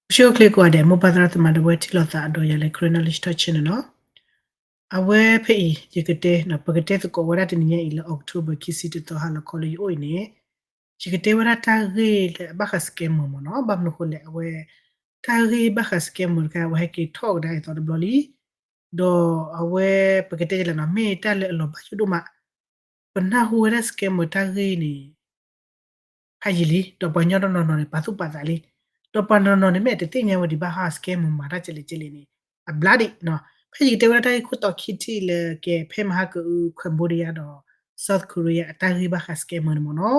အိၣ်ဆူၣ်အိၣ်ချ့ကိးဂၤဒဲး မိၢ်ပၢ်သရၣ်သမါဒီပုၢ်ဝဲၢ်ထံၣ်လိာ်သးအဒိ ယၤလၢ Karen Knowledge Talk Channel နီၤ. အဝဲဖဲအံၤ ယကတဲ ပကတဲသကိးဝဲဒၣ်တနံၤညါအံၤလၢ October ခံဆံတသီဟါလီၤခီလၢယအိၣ်အံၤန့ၣ် ယကတဲဝဲဒၣ်တၢ်ဂ့ၢ်လၢအဘၣ်ဃး scammer မ့ၢ်နီၤ. ဘၣ်မနုၤဃိလဲၣ် အဝဲ တၢ်ဂ့ၢ်ဘၣ်ဃး scammer တခါ အဝဲဟဲက့ၤထီၣ်ကဒါအသီတဘျီလံ ဒီးအဝဲ ပကတဲယလဲၣ်နီၤ မ့ၢ်တၢ်လၢအလီၤဘၣ်ယိၣ်ဒိၣ်မး, ပနၢ်ဟူဝဲဒၣ် scammer တၢ်ဂ့ၢ်န့ၣ် ဖးယံာ်လံ ဒီးပှၤကညီတနီၤနီၤန့ၣ် ပာ်သူၣ်ပာ်သးလံ, ဒီးပှၤတနီၤနီၤန့ၣ် မ့ၢ်တသ့ၣ်ညါဝဲဒံးဘၣ်ဟါ scammer မၤတၢ်ကလဲာ်ကလဲာ်န့ၣ် အဘျါဒံးနီၤ. ဖဲယကတဲဝဲဒၣ်တၢ်ဂ့ၢ်ခိၣ်တီခံထံၣ်လၢကဲ ဖဲမဟါကအု Cambodia ဒီး South Korea အတၢ်ဂ့ၢ်ဘၣ်ဃး scammer န့ၣ်မ့ၢ်နီၤ.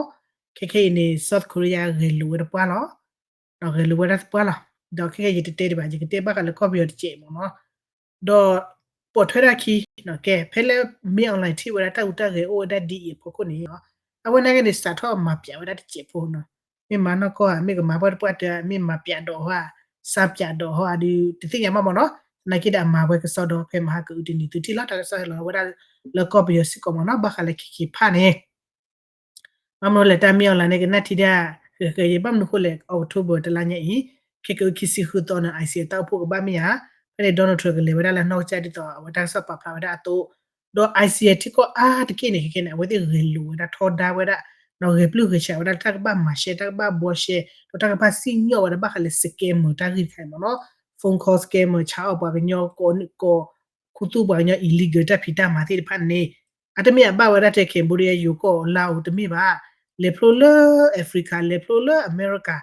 ခဲခဲအံၤန့ၣ် South Korea ဂဲၤလိာ်ဝဲတပှၢ်လီၤ ဒီးဂဲၤလိာ်ဝဲဒၣ်တပှၢ်လီၤ. ဒီးခဲခဲယတတဲဒံးဘၣ် ယကတဲဘၣ်ဃးလၢကီၢ်ပယီၤတစဲးမ့ၢ်နီၤ. ဒီး ပိာ်ထွဲဒၣ်ခံ ကဲ ဖဲလၢ မင်းအောင်လှိုင် ထံၣ်ဝဲဒၣ်တၢ်ဟူးတၢ်ဂဲၤအိၣ်ဝဲဒၣ်ဒ်အံၤအဖီခိၣ်န့ၣ် အဝဲနာ်က့န့ၣ် စးထီၣ်မၤပျးဝဲဒၣ်တစဲးဖိနီၤ. မ့ၢ်မၤနီၢ်ကီၢ်ဧါ မ့ၢ်ကမၤပှၢ်တပှၢ်တၢၢ် မ့ၢ်မၤပျးဒိးဟီဧါ စၢ်ပျးဒိးဟီဧါဒုး တသ့ၣ်ညါဘၣ်မ့ၢ်နီၤ. သနာ်က့ဒီးအမၤဝဲကစီဒီဖဲမဟါကအုတနံၤသုထံၣ်လီၤ တၢ်ကစီၣ်ဟဲလီၤဝဲဒၣ်လၢကီၢ်ပယီၤစ့ၢ်ကီးမ့ၢ်နီၤ ဘၣ်ဃးလၢ KK Park န့ၣ် ဘၣ်မနုၤလဲၣ် တၢ်မ့ၢ်အီၤလၢန့ၣ် ကနၣ်ထံဒၣ် ဃဲဃဲယဲ ဘၣ်မနုၤဃိလဲၣ် October တလါညါအံၤ ခဲကအုခံဆံဃုသီန့ၣ် ICE အတၢ်အိၣ်ဖှိၣ်ကဘၣ်မ့ၢ်ဧါ, ဖဲန့ၣ် Donald Trump ကလဲၤဝဲဒၣ်လၢနီၢ်ကစၢ်ဒ်သိး အဝဲတၢ်ကစီၣ်ပာ်ဖျါဝဲဒၣ်အသိး, ဒီး ICE ထံကီၢ်အါတက့ၢ်န့ၣ် ခဲခဲန့ၣ် အဝဲသ့ၣ်ဂဲၤလိာ်ဝဲဒၣ်ထီဒါဝဲဒၣ်, ဒီးဂဲၤပျုၢ်ဂဲၤဆှးဝဲဒၣ် တၢ်ကဘၣ်မၤရှဲ တၢ်ကဘၣ်ဘှီရှဲ ဒီးတၢ်ကဘၣ်စံၣ်ညီၣ်ဝဲဒၣ်ဘၣ်ဃးလၢ scammer တၢ်ဂ့ၢ်တခါအံၤမ့ၢ်နီၤ, phone call scammer ဆါအီၣ်ပှၤကညီ ကိး ခူသူၣ်ပှၤကညီ illegal တၢ်ဖံးတၢ်မၤသ့ၣ်တဖၣ်န့ၣ် အတမ့ၢ်အဘၣ်ဝဲဒၣ်ထဲ Cambodia ယိၤကီၢ် Laos တမ့ၢ်ဘၣ်, လဲၤဖျိလၢ Africa လဲၤဖျိလၢ America,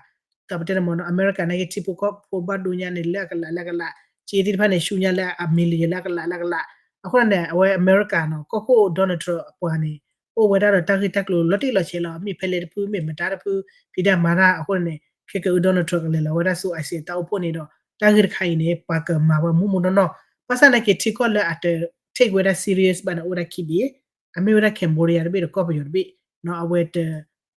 တၢ်ပတဲန့ၣ်မ့ၢ်နီၤ America နာ်က့ ထံဖိကီၢ်ဖိဘၣ်ဒိညါန့ၣ် လၢအကလးလၢအကလး, က့သ့ၣ်တဖၣ်န့ၣ် ဆူညါလၢအ million လၢအကလးလၢအကလး, အဃိန့ၣ် အဝဲ America နီၤ ကီၢ်ခိၣ် Donald Trump အပှၤန့ၣ် အိၣ်ဝဲဒၣ်ဒီးတၢ်ဂ့ၢ်တၢ်ကျိၤလီၤတံၢ်လီၤဆဲးလီၤ မ့ၢ်ဖဲလဲၣ်တဖု မ့ၢ်မတၤတဖု ဖံးတၢ်မၤတၢ်အဃိန့ၣ် ခဲကအု Donald Trump ကလဲၤလီၤဝဲဒၣ်ဆူ ICE တၢ်အိၣ်ဖှိၣ်န့ၣ်ဒီး တၢ်ဂ့ၢ်တခါအံၤန့ၣ် ပှၤကမၤဝဲမူးမူးနီၢ်နီၢ်, ဘၣ်ဆၣ်နာ်က့ထံကီၢ်လၢအတ take ဝဲဒၣ် serious ဘၣ်န့ၣ် အိၣ်ဝဲဒၣ်ခံဘ့ၣ်, အမ့ၢ်ဝဲဒၣ် Cambodia တဘ့ၣ်ဒီးကီၢ်ပယီၤတဘ့ၣ်, အဝဲတ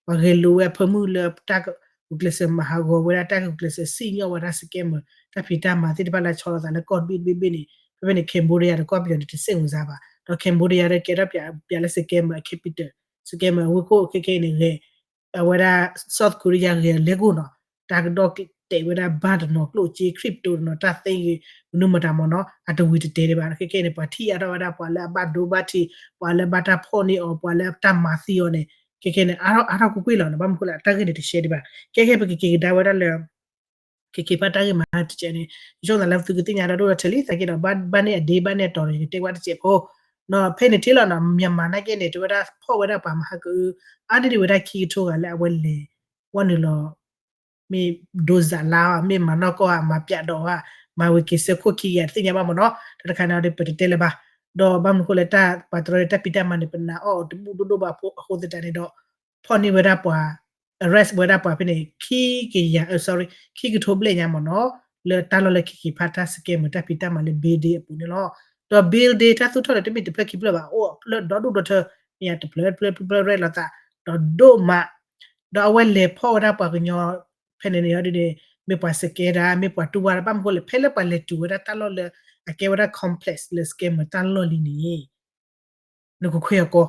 ပှၤဂဲၤလိာ်ဝဲအဖၢမုၢ်လၢတၢ်ဂုာ်ကျဲးစၢးမၤဟးဂီၤဝဲဒၣ် တၢ်ဂုာ်ကျဲးစၢးစံၣ်ညီၣ်ဝဲဒၣ် scammer တၢ်ဖံးတၢ်မၤသ့ၣ်တဖၣ်လၢအဆီလီၤသးလၢကီၢ်တဘ့ၣ်တဘ့ၣ်ဘ့ၣ်န့ၣ် ဖဲဖဲန့ၣ် Cambodia ဒီးကီၢ်ပယီၤန့ၣ် တစဲးမုာ်စါဘၣ်, ဒီး Cambodia ဒီးကဲထီၣ်ပျးလၢ scammer capital, scammer အဝ့ၢ်ခိၣ်ခဲခဲအံၤန့ၣ် ဂဲၤ အဝဲဒၣ် South Korea ဂဲၤအလဲၢ်ကိၢ်နီၤ, တၢ်ကဒီးတဲာ်ဝဲဒၣ်ဘၣ်တနီၤကျိၣ်စ့ crypto တနီၤ တၢ်သ့ဂ့ၤ မနုၤမတၤမ့ၢ်နီၤ အတဝံၤတတဲာ်ဒံးဘၣ်, ခဲခဲအံၤန့ၣ် ပှၤထံၣ်အါထီၣ်ဝဲဒၣ်ပှၤလၢအဘၣ်ဒိဘၣ်ထံး ပှၤလၢဘၣ်တၢ်ဖီၣ်န့ၢ်အီၤ ပှၤလၢတၢ်မၤသံအီၤန့ၣ် ခဲခဲန့ၣ် အါထီၣ်အါထီၣ်ကွ့ၢ်ကွ့ၢ်လီၤန့ၣ် ဘၣ်မနုၤဃိလဲၣ် အတၢ်ဂ့ၢ်န့ၣ်တရှဲဒံးဘၣ်, ခဲခဲပကက့ၤကဒါဝဲဒၣ်လၢ ခဲခဲဖါတၢ်ဂ့ၢ်မၤတစဲးန့ၣ် ယဆိကမိၣ်သးလၢသုကသ့ၣ်ညါဒီးဒိၣ်ဒီးထၢလံ သနာ်က့ဒီး ဘၣ်န့ၢ်အဒ့ဘၣ်န့ၢ်အတီၤဒီး ယကတဲကွၢ်တစဲးဖိ, ဒီးဖဲန့ၣ်ထံၣ်လီၤနီၤ Myanmar နာ်က့န့ၣ် တဲဝဲဒၣ်ဖီၣ်ဝဲဒၣ်ပှၤမဟါကအု အါန့ၢ်ဒံးဝဲဒၣ်ခံကထိဂၤလၢအဝဲလဲၤ ဝဲနုာ်လီၤ မ့ၢ်ဒိစးလါအီၤ မ့ၢ်မၤနီၢ်ကီၢ်ဧါ မၤပျးဒီးဧါ မၤဝံၤက့ၤစၢခိၣ်ခံကယၤတသ့ၣ်ညါဘၣ်မ့ၢ်နီၤ တၢ်တခါန့ၣ်ဒီးပတတဲလၢၤဘၣ်, ဒီးဘၣ်မနုၤဃိလဲၣ် တၢ်ပှၤတရၢတၢ်ဖံးတၢ်မၤန့ၣ် ပနာ်အီၣ်တဘူၣ်ဒိၣ်ဒိၣ်ဘၣ်အဃိသတးန့ၣ်ဒီး ဖီၣ်န့ၢ်ဝဲဒၣ်ပှၤ arrest ဝဲဒၣ်ပှၤဖဲန့ၣ် ခံကယၤ sorry ခံကထိဘျဲၣ်ညါမ့ၢ်နီၤ လၢတၢ်လီၢ်လၢ ခဲခဲဖါတၢ် scammer တၢ်ဖံးတၢ်မၤလၢ Bay Day အပူၤန့ၣ်လီၤ. ဒီး Bay Day တၢ်သူၣ်ထီၣ်န့ၣ် တမ့ၢ်တဖျၢၣ်ခံဖျၢၣ်ဘၣ် အိၣ်ဖျၢၣ်ဒီဒူၣ်ဒီထၢ မ့ၢ်တဖျၢၣ်တဖျၢၣ်တဖျၢၣ်ရဲၣ်လိာ်သး ဒီးဒိၣ်မး ဒီးအဝဲလဲၤဖီၣ်ဝဲဒၣ်ပှၤကညီ ဖဲန့ၣ်န့ၣ်ဒ်န့ၣ် မ့ၢ်ပှၤ scam တၢ် မ့ၢ်ပှၤတူၢ်ဘၣ်တၢ် ဘၣ်မနုၤဃိလဲၣ် ဖဲလၢပှၤလဲၤတုၤဝဲဒၣ်တၢ်လီၢ်လၢ အကဲဝဲဒၣ် complex လၢ scammer တၢ်လီၢ်လံန့ၣ် နကခွဲးအကီ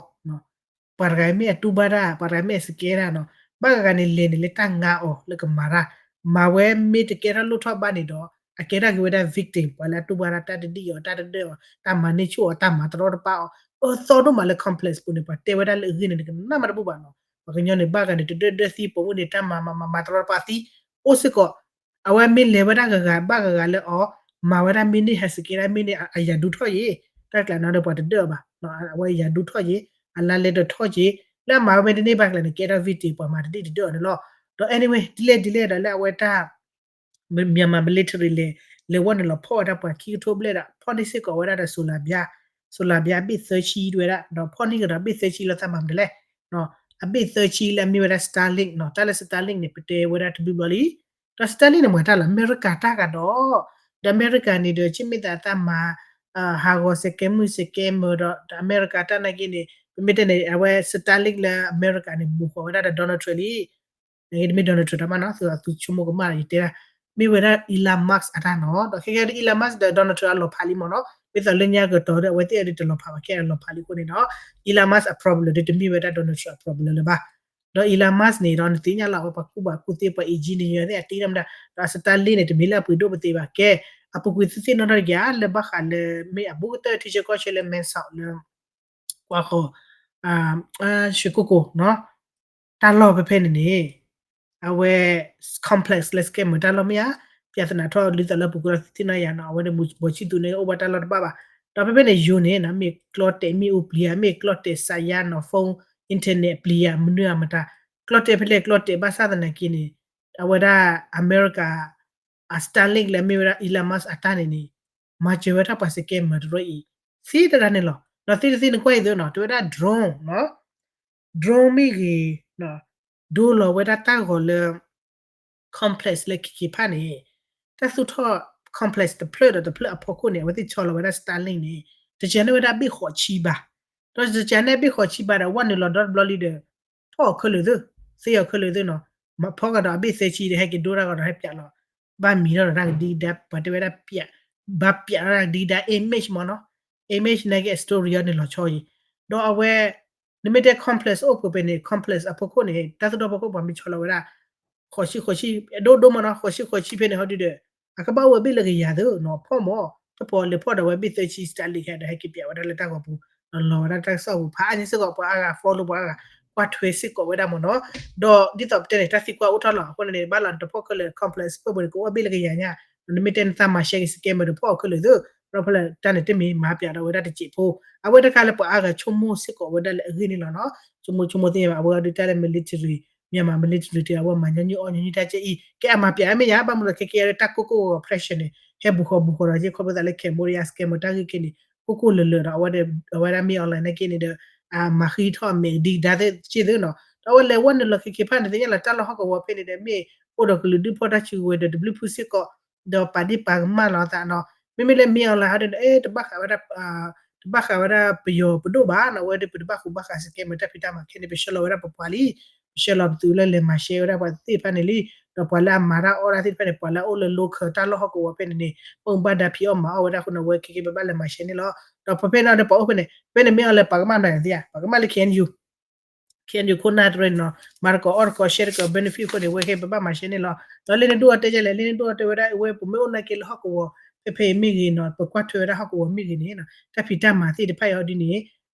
ပှၤတဂၤမ့ၢ်အတူၢ်ဘၣ်တၢ် ပှၤတဂၤမ့ၢ်အ scam တၢ်နီၤ ဘၣ်ဂၤဂၤန့ၣ်လဲၤန့ၣ်လၢတၢ်ငါအီၤလၢကမၤတၢ် မၤဝဲမ့ၢ်တကဲထီၣ်လိၣ်ထီၣ်ဘၣ်န့ၣ်ဒီး အကဲထီၣ်က့ၤဝဲဒၣ် victim ပှၤလၢအတူၢ်ဘၣ်တၢ် တၢ်တဒံၣ်အီၤ တၢ်တဒၢၣ်အီၤ တၢ်မၤန့ၢ်ဆူၣ်အီၤ တၢ်မၤတရီတပါအီၤ အၢသီဒိၣ်မးလၢ complex ပူၤန့ၣ် ပှၤတဲဝဲဒၣ်လၢအဂ့ၢ်န့ၣ် နကနၣ်မးတဘူၣ်ဘၣ်နီၤ ပှၤကညီန့ၣ် ဘၣ်ဂၤန့ၣ် တဒၢၣ်ဒၢၣ်သံပိာ်မုၣ်န့ၣ် တၢ်မၤမၤမၤမၤတရီတပါသံ အိၣ်စ့ၢ်ကီး အဝဲမ့ၢ်လဲၤဝဲဒၣ်ဂၤဂၤ ဘၣ်ဂၤဂၤလၢအီၤ မၤဝဲဒၣ်မ့ၢ်န့ၢ် ဟဲစကဲဒၣ်မ့ၢ်န့ၢ် အယၤဒူထီၣ်ယ့ၤ တၢ်ကျးန့ၣ်ဒီးပှၤတဒၢၣ်အီၤဘၣ် အဝဲယၤဒူထီၣ်ယ့ၤ အလါလဲတထီၣ်ယ့ၤ လၢအမၤဝဲမ့ၢ်တန့ၢ်ဘၣ်ကျါန့ၣ် ကဲထီၣ် victim ပှၤမၤတဒံၣ်တဒၢၣ်အီၤန့ၣ်လီၤ. ဒီး anyway ဒ်လဲၣ်ဒ်လဲၣ်ဒီးလၢအဝဲတၢ် Myanmar military လဲၤ လဲၤဝဲနုာ်လီၤဖီၣ်ဝဲဒၣ်ပှၤခံကထိဘျဲၣ်ဒီး ဖီၣ်န့ၢ်စ့ၢ်ကီးဝဲဒၣ်ဒီး solar ဘျါ solar ဘျါအဘ့ၣ်သၢဆံဝဲဒၣ် ဒီးဖီၣ်န့ၢ်ကဒီးအဘ့ၣ်သၢဆံလီၤသးမၤမနုၤလဲၣ် အဘ့ၣ်သၢဆံလၢအမ့ၢ်ဝဲဒၣ် Starlink နီၤ တၢ်လၢ Starlink န့ၣ် ပတဲဝဲဒၣ်တဘျုးဘျီလံ ဒီး Starlink န့ၣ် မ့ၢ်တၢ်လီၤ အမဲရကၤတၢ်ဂၤဒီး ဒီးအမဲရကၤန့ၣ်ဒီး ဆ့ၣ်မ့ၢ်သးတၢ်မၤ ဟးဂီၤ scammer scammer ဒီး အမဲရကၤတၢ်နာ်က့န့ၣ် ပမ့ၢ်တဲန့ၣ် အဝဲ Starlink လၢအမဲရကၤန့ၣ် ဘူးဃီၤဝဲဒၣ်ဒီး Donald Trump လံ တမ့ၢ် Donald Trump တၢ်မးနီၤ သုသုဆိကမိၣ်ကမၣ်ဒီး ယတဲဒၣ် မ့ၢ်ဝဲဒၣ် Elon Musk အတၢ်နီၤ ဒီးခဲကဲဒ် Elon Musk ဒီး Donald Trump အလီၤဖးလံမ့ၢ်နီၤ မ့ၢ်သိးလၢညါကတီၤဒီး အဝဲသ့ၣ်အဒုးတလီၤဖးဘၣ် ခဲအံၤလီၤဖးလံအဃိန့ၣ်ဒီး Elon Musk အ problem ဒီးတမ့ၢ်ဝဲဒၣ် Donald Trump အ problem လၢၤဘၣ် ဒီး Elon Musk န့ၣ်ဒီး နသ့ၣ်ညါလီၤ အဝဲပှၤကူၣ်ဘၣ်ကူၣ်သ့ ပှၤ engineer သ့ၣ်အတ့ထီၣ်မတၤ, ဒီးအ Starlink န့ၣ် တမ့ၢ်လၢအပှ့ၤဒိၣ်ပသ့ဘၣ်ကဲ, အပူၤကွံာ်သ့ၣ်သ့ၣ်နီၣ်ထီၣ်တက့ၢ် လၢဘၣ်ဃးလၢ မ့ၢ်အဘူးကတၢၢ်ထံဆၢကီၢ်ဆၢလၢ မဲဆီးလၢ ကွၢ်ဃီၤ ရွှေကုက္ကို နီၤ, တၢ်လီၢ်ဖဲဖဲန့ၣ်န့ၣ် အဝဲ complex လၢ scammer တၢ်လီၢ်မ့ၢ်ဧါ, ပြဿနာထီၣ် ဒ်သိးလၢပူၤကွံာ်လီၤသ့ၣ်နီၣ်ယၤနီၤ, အဝဲန့ၣ် ဘိးဆံသူးန့ၣ် အိၣ်ဘၣ်တၢ်လီၢ်တဘၣ်ဘၣ်. ဒီးဖဲဖဲန့ၣ် ယိၤန့ၣ်နီၤ မ့ၢ်ကျီတဲာ်မ့ၣ်အူပျံၤဧါ, မ့ၢ်ကျီတဲာ်စးယါနီၤ phone internet ပျံၤဧါ မနုၤဧါမတၤ, ကျီတဲာ်ဖဲလဲၣ်ကျီတဲာ်ဘၣ်ဆၣ်သနာ်က့န့ၣ် အဝဲဒၣ် အမဲရကၤ အ Starlink လၢအမ့ၢ်ဝဲဒၣ် Elon Musk အတၢ်န့ၣ်န့ၣ် မၤစၢၤဝဲဒၣ်ပှၤ scammer တရၢအံၤ သ့တဒၣ်န့ၣ်လီၤ. ဒီးသ့တသ့နကွၢ်အံၤသ့နီၤ တဲဝဲဒၣ် drone နီၤ, drone မ့ၢ်ဂ့ၤ ဒိလီၤဝဲဒၣ်တၢ်ဂီၤလၢ complex လၢခံခံဖၣ်န့ၣ် တၢ်သူၣ်ထီၣ် complex တဖျၢၣ်ဒီးတဖျၢၣ်အဖီခိၣ်န့ၣ် အဝဲသ့ၣ်ဆီလီၤဝဲဒၣ် Starlink န့ၣ် တကးန့ၢ်ဝဲဒၣ်ဘ့ၣ်ဃိးဆံဘး, ဒီးတကးန့ၢ်ဘ့ၣ်ဃိးဆံဘးဒီး ဝဲနုာ်လီၤဒီတဘျီလံဒီး ဖီၣ်အီၤခဲလၢာ်သ့, သ့အီၤခဲလၢာ်သ့နီၤ, မ့ၢ်ဖီၣ်ကဒီးအဘ့ၣ်သၢဆံဒီး ဟဲက့ၤဒိတၢ်ကဒီး ဟဲပၠးလီၤ, ဘၣ်မံၤထီၣ်ဒီးတၢ်ကဒံကဒါ ပှၤတဲဝဲဒၣ်ပၠး, ဘၣ်ပၠးထီၣ်တၢ်ကဒံကဒါ image မ့ၢ်နီၤ, image နာ်က့ story အီၤန့ၣ်လီၤဆီအံၤ, ဒီးအဝဲ နမ့ၢ်တဲ complex အိၣ်ပှဲၤပှဲၤန့ၣ် complex အဖီခိၣ်န့ၣ် တၢ်သူၣ်ထီၣ်ဖီခိၣ်ပှၤမ့ၢ်ဆီလီၤဝဲဒၣ် ဃိးဆံဃိးဆံ ဒိၣ်ဒိၣ်မ့ၢ်နီၤ ဃိးဆံဃိးဆံဖဲန့ၣ်ဟီဒုဒီး အကဘၣ်အိၣ်ဝဲဘ့ၣ်လၢကယၤသ့နီၤ ဖီၣ်မ့ၢ် တဖီၣ်လဲၤဖီၣ်ဒီးဝဲဘ့ၣ်သၢဆံ Starlink ဒီးဟဲက့ၤပၠးဝဲဒၣ်လၢတၢ်ဂီၤပူၤ ဒီးလီၤဝဲဒၣ်တၢ်ကစီၣ်ပူၤ ဖးအါန့ၣ်စ့ၢ်ကီး ပှၤအါဂၤ follow ပှၤအါဂၤ ကွၢ်ထွဲစ့ၢ်ကီးဝဲဒၣ်မ့ၢ်နီၤ, ဒီးဒ်သိးပတဲန့ၣ် တၢ်သံကွၢ်အိၣ်ထီၣ်လီၤ အဃိန့ၣ်န့ၣ် ဘၣ်လီၤတဖီၣ်ခဲလၢာ် complex ဖဲပှဲၤန့ၣ် ကအိၣ်ဝဲဘ့ၣ်လၢကယၤညါ နမ့ၢ်တဲနသးမၤရှဲက့ၤ scammer တဖီၣ်အီၤခဲလၢာ်သ့, ဒီးဖဲလၢတၢ်န့ၣ် တမ့ၢ်မၤပၠးဒီးဝဲဒၣ်တစဲးဖိ, အဝဲတခါလၢပှၤအါဂၤဆိကမိၣ်စ့ၢ်ကီးဝဲဒၣ်လၢအဂ့ၢ်န့ၣ်လီၤနီၤ, ဆိကမိၣ်ဆိကမိၣ်သ့ၣ်ညါဘၣ် အဝဲအီၤဒုးတၢ်လၢ military, မြန်မာ military တဂၤ အဝဲမၤညီနုၢ်အီၣ်ညီနုၢ်တၢ်ကဲအံၤ ကဲအမၤပၠးအမ့ၢ်ယါ ဘၣ်မနုၤလီၤခဲကဲအီၤလၢတၢ်ကိၢ်ကိၢ်ဂီၤ pressure န့ၣ် ဟဲဘူးဃီၤဘူးဃီၤဒီး ယခီဖျိသးလၢ Cambodia scammer တၢ်ဂ့ၢ်က့န့ၣ် ကိၢ်ကိၢ်လၢာ်လၢာ်ဒီး အဝဲဒၣ် အဝဲဒၣ်မ့ၢ် online နာ်က့န့ၣ်ဒီး မၤဃံထီၣ်အမဲာ်ကဒံကဒါသ့ၣ်သ့ၣ်နီၤ, ဒီးအဝဲလဲၤဝဲနုာ်လီၤခဲက့ဖၣ်န့ၣ် သ့ၣ်ညါလီၤတၢ်လီၢ်ဟီၣ်ကဝီၤဖဲန့ၣ်ဒီး မ့ၢ်အိၣ်ဒီးကလုာ်ဒူၣ်ဖီၣ်တၢ်စုကဝဲၤဒီးတဘျုးဖုစ့ၢ်ကီး ဒီးပာ်ဒ့ၣ်ပာ်ကမၣ်လီၤသးနီၤ, မ့မ့ၢ်လၢမ့ၢ် online ဟီဒုန့ၣ် တဘၣ်ဃးဝဲဒၣ် တဘၣ်ဃးဝဲဒၣ်ပယီၤပဒိၣ်ဘၣ်နီၤ, အဝဲဒၣ်ပတဘၣ်ဃူဘၣ်ဃး scammer တၢ်ဖံးတၢ်မၤခဲန့ၣ် ပဆှၢလီၤဝဲဒၣ်ပပှၤလံ, ပဆှၢလီၤပသုးလၢလဲၤမၤရှဲဝဲဒၣ်ပှၤသ့ၣ်တဖၣ်န့ၣ်လံ, ဒီးပှၤလၢအမၤတၢ်အီၣ်တၢ်သ့ၣ်တဖၣ်န့ၣ် ပှၤလၢအအိၣ်လၢ local တၢ်လီၢ်ဟီၣ်ကဝီၤဖဲန့ၣ်န့ၣ် ပအိၣ်ဘၣ်ဒါဖံးအီၣ်မၤအီၣ်ဝဲဒၣ်အဃိန့ၣ် အဝဲခဲကဲပဘၣ်လဲၤမၤရှဲန့ၣ်လီၤ, ဒီးပဖဲန့ၣ်ဒီးပှၤအိၣ်ဖဲန့ၣ် ဖဲန့ၣ်မ့ၢ် online ပာ်ကမၣ်နၤသ့ဧါ ပာ်ကမၣ်လၢ KNU KNU ခိၣ်နၢ်တရၢန့ၣ်နီၤ, မၤတကိးအီၣ်တကိးရှဲတကိး benefit အဃိန့ၣ် အဝဲခဲပဘၣ်မၤရှဲန့ၣ်လီၤ, ဒီးလၢနဒိၣ်အီၤတဲဒ်လဲၣ် လၢနဒိၣ်အီၤတဲဝဲဒၣ် အဝဲပမ့ၢ်အိၣ်နာ်က့လၢဟီၣ်ကဝီၤ ဖဲဖဲအံၤမ့ၢ်ဂ့ၤနီၤ ပကွၢ်ထွဲဝဲဒၣ်ဟီၣ်ကဝီၤမ့ၢ်ဂ့ၤန့ၣ်နီၤ တၢ်ဖံးတၢ်မၤသ့ၣ်တဖၣ်အံၤဒ်န့ၣ်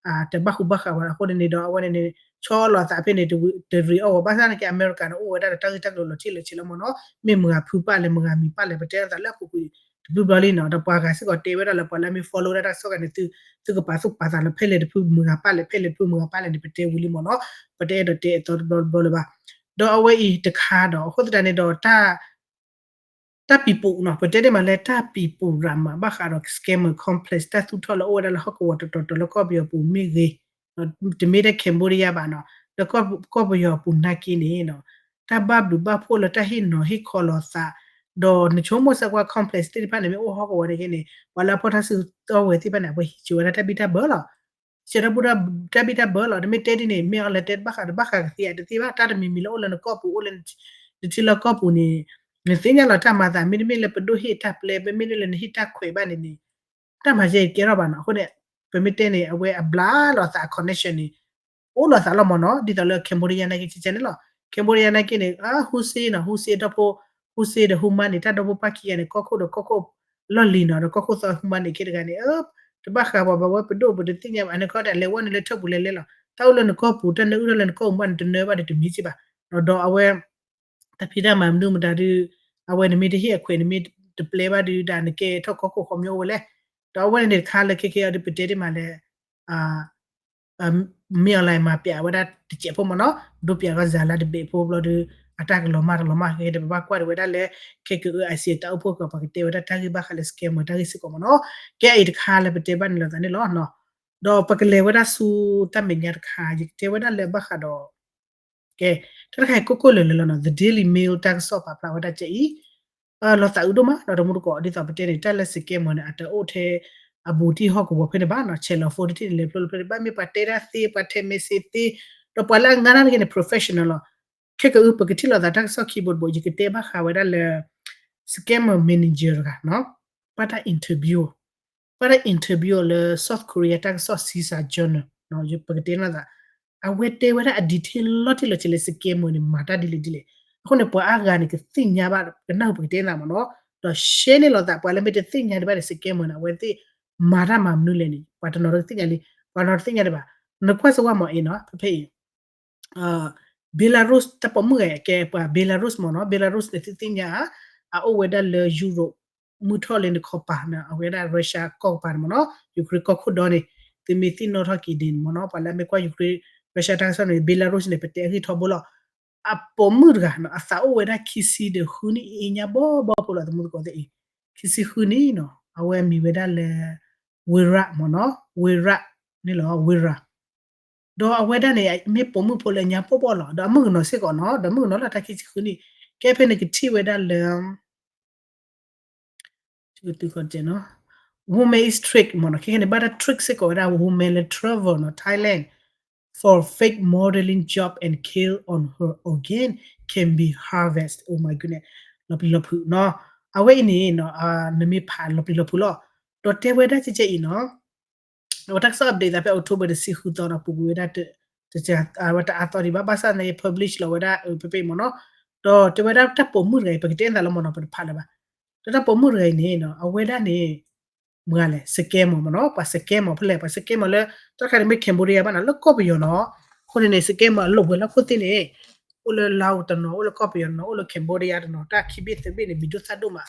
တဘၣ်ဃူဘၣ်ဃးဝဲအဃိန့ၣ်န့ၣ်ဒီး အဝဲန့ၣ်န့ၣ် ဆီလီၤသးဖဲန့ၣ် တရံးအီၣ်ဝဲ ဘၣ်ဆၣ်နာ်က့ အမဲရကၤန့ၣ် အိၣ်ဝဲဒၣ်ဒီးတၢ်ဂ့ၢ်တၢ်ကျိၤလီၤတံၢ်လီၤဆဲးလီၤမ့ၢ်နီၤ, မ့ၢ်မုၢ်ဂၤဖုပာ်လဲၣ် မုၢ်ဂၤမံၤပာ်လဲၣ် ပတဲအသးလၢအပူၤကွံာ် တဘျုးဘျီလံနီၤ, ဒီးပှၤဂၤစ့ၢ်ကီးတဲဝဲဒၣ်လၢပှၤလၢအမ့ၢ် follow ဒၣ်တၢ်ကစီၣ်ဂၤန့ၣ် သုကပာ်သူၣ်ပာ်သးလၢဖဲလဲၣ်တဖုမုၢ်ဂၤပာ်လဲၣ် ဖဲလဲၣ်တဖုမုၢ်ဂၤပာ်လဲၣ်န့ၣ် ပတဲဝံၤလံမ့ၢ်နီၤ, ပတအဲၣ်ဒိးတဲအသီတဘျီတဘျီလၢၤဘၣ်, ဒီးအဝဲအံၤတခါဒီး အဃိသတးန့ၣ်ဒီး တၢ် တၢ်ပံၤပူၤနီၤ ပတဲဒ်မးလၢတၢ်ပံၤပူၤရၤမး ဘၣ်ဃးဒီး scammer complex တၢ်သူၣ်ထီၣ်လၢအိၣ်ဝဲဒၣ်လၢဟီၣ်ကဝီၤတတီၤတီၤလၢကီၢ်ပယီၤပူၤမ့ၢ်ဂ့ၤ, တမ့ၢ်ထဲ Cambodia ဘၣ်နီၤ, လၢကီၢ်ပယီၤပူၤနာ်က့န့ၣ် တၢ်ဘၣ်ဘျုးဘၣ်ဖှိၣ်လၢတၢ်ဟ့ၣ်နီၤဟ့ၣ်ခီလီၤသး, ဒီးနဆိကမိၣ်စ့ၢ်ကီး complex သ့ၣ်တဖၣ်န့ၣ် မ့ၢ်အိၣ်ဟီၣ်ကဝီၤန့ၣ်က့န့ၣ် ပှၤလၢအဖီၣ်တၢ်စုကဝဲၤသ့ၣ်တဖၣ်န့ၣ် အဝဲဟံးစၢၤဝဲဒၣ်တၢ်ဘံၣ်တၢ်ဘၢလီၤ စဲးထီၣ်ပူၤတၢ်ဘံၣ်တၢ်ဘၢလီၤ, တမ့ၢ်တဲဒ်န့ၣ် မ့ၢ်အီၤလဲၤတဲတဘၣ်ဃး တဘၣ်ဃးကသ့ဧါတသ့ဘၣ်, တၢ်တမံၤမံၤလၢအိၣ်လၢနကီၢ်ပူၤ အိၣ်လၢနထံလီၢ်ကီၢ်ပူၤန့ၣ် နသ့ၣ်ညါလီၤတၢ်မၤသး မ့တမ့ၢ်လၢပဒိၣ်ဟ့ၣ်တၢ်ပျဲ မ့မ့ၢ်လၢနဟ့ၣ်တၢ်ခွဲးဘၣ်န့ၣ်န့ၣ် တၢ်မၤစၢၤကဲထီၣ်ဘၣ်နီၤ, အဃိန့ၣ် ပမ့ၢ်တဲန့ၣ် အဝဲအဘျါလီၤသးအ connection န့ၣ် အိၣ်လီၤသးလီၤမ့ၢ်နီၤ, ဒ်သိးလၢ Cambodia နာ်က့ ကဲန့ၣ်လီၤ, Cambodia နာ်က့န့ၣ် Hussein နီၤ Hussein ဒီဖိ Hussein ဒီး Human န့ၣ် တၢ်ဒီဖိပၢ်ခံဂၤန့ၣ် ကီၢ်ခိၣ်ဒီးကီၢ်ခိၣ် လီၢ်လံၤနီၤ, ဒီးကီၢ်ခိၣ်သီ Human န့ၣ် ခဲတဂၤန့ၣ် တဘၣ်ဃးပှၤဘၣ်ဝဲပဒိၣ်ပတသ့ၣ်ညါဘၣ် အန့ၣ်ခီဒၣ်လဲၤဝဲန့ၣ်လၢထၢၣ်ပူၤလဲၤလဲၤလီၤ, တၢ်အိၣ်လၢနကီၢ်ပူၤ တၢ်နၢအုၣ်ထီၣ်လၢနကီၢ်ပူၤမး နတနၢဘၣ်ဒီးတမံၤက့ဘၣ်, ဒီးအဝဲ တၢ်ဖံးတၢ်မၤမနုၤမတၤဒုး အဝဲနမ့ၢ်တဟ့ၣ်အခွဲး နမ့ၢ်တပျဲဘၣ်ဒုး ဒၣ်နကဲထီၣ်ကီၢ်ခိၣ်ခီပညီအိၣ်ဝဲလဲၣ်, ဒီးအဝဲန့ၣ်တခါလၢခဲကဲအီၤဒုး ပတဲဒ်မးလၢ မ့ၢ်အီၤလဲၣ် မၤပျးဝဲဒၣ်တစဲးဖိမ့ၢ်နီၤ, ဒိပျးကီၢ်စၤလါတဘ့ၣ်ဖိဘျီဒီး အတၢ်ကလီၤမၢ်တလီၤမၢ် ခဲကဲဒီး ပဘၣ်ကွၢ်ဒံးဝဲဒၣ်လၢ ခဲကအု အစံးတၢ်အိၣ်ဖှိၣ်ကီး ပှၤကတဲဝဲဒၣ်တၢ်ဂ့ၢ်ဘၣ်ဃးလၢ scammer တၢ်ဂ့ၢ်စ့ၢ်ကီးမ့ၢ်နီၤ, ကဲအံၤတခါလၢပတဲဘၣ်န့ၣ်လီၤသးန့ၣ်လီၤ, ဒီးပကလဲၤဝဲဒၣ်ဆူတၢ်မဲာ်ညါတခါ ယကတဲဝဲဒၣ်လၢဘၣ်ဃးဒီး ကဲ တၢ်တခါအံၤကိၢ်ကိၢ်လၢာ်လၢာ်လီၤနီၤ, The Daily Mail တၢ်ကစီၣ်ပာ်ဖျါဝဲဒၣ်ကဲအံၤ လီၤသးအုးဒိၣ်မး ဒီးတမူတကိး ဒ်သိးပတဲန့ၣ် တၢ်လၢ scammer န့ၣ် အတအိၣ်ထဲ အဘူးတံၢ်ဟီၣ်ကဝီၤဖဲန့ၣ်ဘၣ်နီၤ, ဆဲးလီၤ phone တထံၣ်န့ၣ် လဲၤဖျိလၢဖျိန့ၣ် ဘၣ်မ့ၢ်ပှၤတဲတၢ်သ့ ပှၤထဲ message သ့, ဒီးပှၤလၢအငါတၢ်န့ၣ်က့န့ၣ် professional လီၤ, ခဲကအု ပကထံၣ်လိာ်သးတၢ်ကစီၣ်ခံဘိတဘိ ယကတဲဘၣ်ဃးဝဲဒၣ်လၢ scammer manager တဂၤနီၤ, ဘၣ်တၢ် interview ဘၣ်တၢ် interview လၢ South Korea တၢ်ကစီၣ် Shinsa Journal ပကတဲလိာ်သး အဝဲတဲဝဲဒၣ်အ detail လီၤတံၢ်လီၤဆဲးလၢ scammer န့ၣ် မၤတၢ်ဒ်လဲၣ်ဒ်လဲၣ်. အဃိန့ၣ် ပှၤအါဂၤန့ၣ် ကသ့ၣ်ညါဘၣ် ကနၢ်ဟူပကတဲနၤမ့ၢ်နီၤ, ဒီးရှဲန့ၣ်လိာ်သး ပှၤလၢမ့ၢ်တသ့ၣ်ညါဒံးဘၣ်န့ၣ် scammer န့ၣ် အဝဲသ့ၣ်မၤတၢ်မၤမနုၤလဲၣ်န့ၣ် ပှၤတနီၤတသ့ၣ်ညါလံ, ပှၤနီၤတသ့ၣ်ညါဒံးဘၣ်. နကွၢ်စ့ၢ်ဝဲမ့ၢ်အံၤနီၤ ဖဲဖဲအံၤ Belarus တၢ်ပိာ်မုၣ်ဂၤအံၤ ကဲပှၤ Belarus မ့ၢ်နီၤ, Belarus န့ၣ် သုသ့ၣ်ညါဧါ, အအိၣ်ဝဲဒၣ်လၢ Europe မုၢ်ထီၣ်လၢနခီပၤန့ၣ် အဝဲဒၣ် Russia ကီၢ်ကပၤန့ၣ်မ့ၢ်နီၤ, Ukraine ကီၢ်ခိၣ်ဒီန့ၣ် သုမ့ၢ်သ့ၣ်နီၣ်ထီၣ်က့ၤဒ်န့ၣ်မ့ၢ်နီၤ, ပှၤလၢအမ့ၢ်ကွၢ် Ukraine Russia တၢ်ကစီၣ်န့ၣ် Belarus န့ၣ် ပတဲအဂ့ၢ်ထီဘိလီၤ. အပိာ်မုၣ်တဂၤနီၤ အသးအိၣ်ဝဲဒၣ်ခံဆံဒီးဃုနံၣ်အံၤညါဘီဘီဖိလီၤ သမူသကိးသ့ၣ်အံၤ, ခံဆံဃုနံၣ်နီၤ အဝဲမံၤဝဲဒၣ်လၢ Vera မ့ၢ်နီၤ, Vera န့ၣ်လီၤ Vera ဒီးအဝဲဒၣ်န့ၣ် မ့ၢ်ပိာ်မုၣ်ဖိလၢညါဘီဘီလီၤ, ဒီးအမုၣ်ကနီၤစ့ၢ်ကီးနီၤ, ဒီးမုၣ်ကနီၤလၢတၢ်ခံဆံဃုနံၣ်, ကဲဖဲန့ၣ်ကထံၣ်ဝဲဒၣ်လၢ Woman is trick မ့ၢ်နီၤ, ခဲခဲန့ၣ် ဘၣ်တၢ် trick စ့ၢ်ကီးဝဲဒၣ် woman လၢ travel နီၤ Thailand for fake modeling job and kill on her organ can be harvest. Oh my goodness. လီၤပျံၤလီၤဖုးနီၤ, အဝဲအံၤန့ၣ် နမ့ၢ်ဖးလီၤပျံၤလီၤဖုးလီၤ, ဒီးတဲဝဲဒၣ်ကဲကဲအံၤနီၤ အဝဲတၢ်ကစီၣ် update သးဖဲ October တဆံဃုသီဒီး ပူၤကွံာ်ဝဲဒၣ် တအါသီဒံးဘၣ်, ဘၣ်ဆၣ်န့ၣ် publish လီၤဝဲဒၣ် ဖဲဖဲအံၤမ့ၢ်နီၤ, ဒီးတဲဝဲဒၣ်တၢ်ပိာ်မုၣ်တဂၤအံၤ ပကတဲနသးလီၤမ့ၢ်နီၤ, ပတဖးလၢၤဘၣ်, ဒီးတၢ်ပိာ်မုၣ်တဂၤအံၤန့ၣ် အဝဲဒၣ်န့ၣ် မတၤလဲၣ် scammer မ့ၢ်နီၤ, ပှၤ scammer ဖဲလဲၣ်, ပှၤ scammer လၢ တၢ်တခါန့ၣ်မ့ၢ် Cambodia ဘၣ်နီၤ, လၢကီၢ်ပယီၤနီၤ, အဃိန့ၣ်န့ၣ် scammer အလိာ်ဝဲလၢခိၣ်သ့ၣ်န့ၣ် အိၣ်လၢ Laos တနီၤ, အိၣ်လၢကီၢ်ပယီၤတနီၤ, အိၣ်လၢ Cambodia တနီၤ, တၢ်ခံဘ့ၣ်သၢဘ့ၣ်န့ၣ် မံၤဒိၣ်သၣ်ဒိၣ်မး,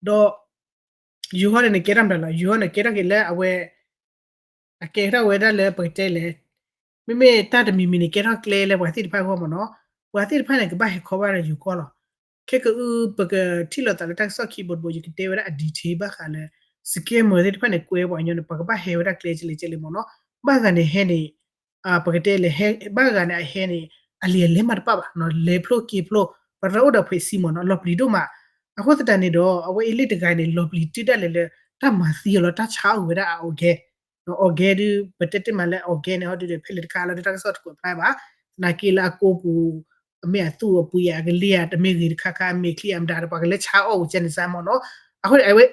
ဒီး ယိၤဟီၣ်န့ၣ် နကဲထီၣ်မတၤလီၤ, ယိၤဟီၣ်န့ၣ် ကဲထီၣ်က့ၤလၢအဝဲ အကဲထီၣ်ဝဲဒၣ်လၢပကတဲလဲၣ်, မ့မ့ၢ်တၢ်တမံၤမံၤန့ၣ် ကဲထီၣ်ကျဲလၢပှၤသ့ၣ်တဖၣ်အဂီၢ်မ့ၢ်နီၤ, ပှၤသ့ၣ်တဖၣ်န့ၣ် ကဘၣ်ဟဲခီဘၣ်ဒီးယိၤကီၢ်လီၤ. ခဲကအု ပကထံၣ်လိာ်သးလၢတၢ်ကစီၣ်ခံဘိတဘိ ယကတဲဝဲဒၣ်အ detail ဘၣ်ဃးလၢ scammer သ့ၣ်တဖၣ်န့ၣ် ကွဲပှၤကညီန့ၣ် ပှၤကဘၣ်ဟဲဝဲဒၣ်ကျဲကလဲၣ်ကလဲၣ်မ့ၢ်နီၤ, ဘၣ်ဂၤန့ၣ်ဟဲန့ၣ် ပကတဲလဲၣ် ဘၣ်ဂၤန့ၣ်အဟဲန့ၣ် အလံာ်အလဲၢ်မးတပၣ်ဘၣ်နီၤ, လဲၤဖျိက့ၤဖျိ, ပှၤတအိၣ်ဒီးဖှဲးစံမ့ၢ်နီၤ, လီၤပျံၤဒိၣ်မး. အဃိသတးန့ၣ်ဒီး အဝဲအ့လ့ၣ်တဂၤန့ၣ် လီၤပျံၤတုၤဒၣ်လဲာ်လၢ တၢ်မၤသံအီၤလီၤ, တၢ်ဆါအီၣ်ဝဲဒၣ်အ organ, organ ဒုး ပတဲတ့ၢ်မးလၢ organ န့ၣ် ဟီဒုးဒီး ဖဲလဲၣ်တခါလီၤဒီး တၢ်ကစီၣ်တကွဲးဖျါဘၣ်, သနာ်က့လၢအကိပူၤ အမ့ၢ်အသူၣ်အပှ့ၤအကလ့ၢ်ဧါ တမ့ၢ်ဂ့ၤတခါခါ မ့ၢ်ချံအမတၤဒီး ပှၤကလဲၤဆါအီၣ်ဝဲကဲန့ၣ်စ့ၢ်မ့ၢ်နီၤ. အဃိန့ၣ် အဝဲ